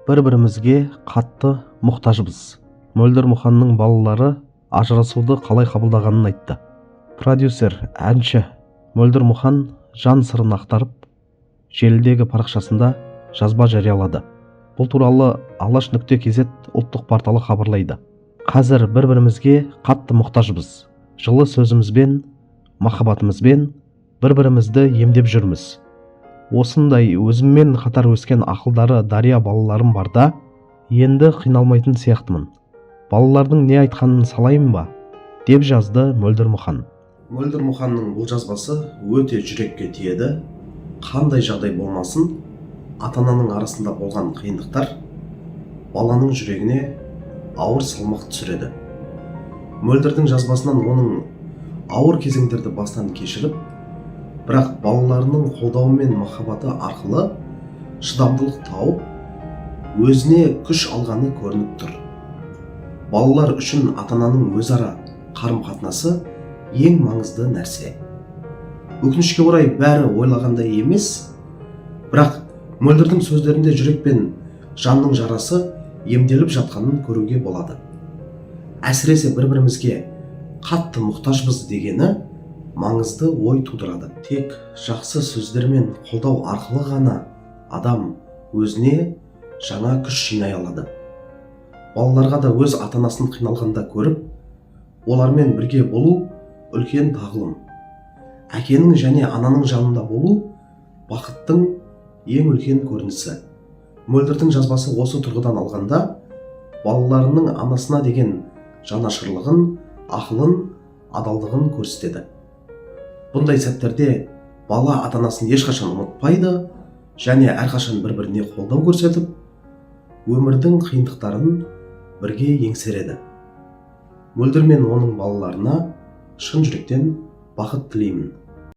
Бір-бірімізге қатты мұқтажбыз. Мөлдір Мұханның балалары ажырасуды қалай қабылдағанын айтты. Продюсер, әнші Мөлдір Мұхан жан сырын ақтарып, желідегі парақшасында жазба жариялады. Бұл туралы Алаш.kz ұлттық порталы хабарлайды. Қазір бір-бірімізге қатты мұқтажбыз. Жылы сөзімізбен, махаббатымызбен бір-бірімізді емдеп жүрміз. Осындай өзіммен қатар өскен ақылдары дария балаларым барда, енді қиналмайтын сияқтымын. Балалардың не айтқанын салайын ба? Деп жазды Мөлдір Мұхан. Мөлдір Мұханның бұл жазбасы өте жүрекке тиеді. Қандай жағдай болмасын, ата-ананың арасында болған қиындықтар баланың жүрегіне ауыр салмақ түсіреді. Мөлдірдің жазбасынан оның ауыр кезеңдерді бастан кешіріп, бірақ балаларының қолдауы мен махаббаты арқылы шыдамдылық тауып, өзіне күш алғаны көрініп тұр. Балалар үшін ата-ананың өзара қарым-қатынасы ең маңызды нәрсе. Өкінішке орай, бәрі ойлағандай емес, бірақ Мөлдірдің сөздерінде жүрек пен жанның жарасы емделіп жатқанын көруге болады. Әсіресе бір-бірімізге қатты мұқтажбыз дегені маңызды ой тудырады. Тек жақсы сөздер мен қолдау арқылы ғана адам өзіне жаңа күш жинай алады. Балаларға да өз ата-анасын қиналғанда көріп, олармен бірге болу үлкен тағылым. Әкенің және ананың жанында болу бақыттың ең үлкен көрінісі. Мөлдірдің жазбасы осы тұрғыдан алғанда балаларының анасына деген жанашырлығын, ақылын, адалдығын көрсетеді. Бұндай сәттерде бала ата-анасын ешқашан ұмытпайды және әрқашан бір-біріне қолдау көрсетіп, өмірдің қиындықтарын бірге еңсереді. Мөлдір мен оның балаларына шын жүректен бақыт тілеймін.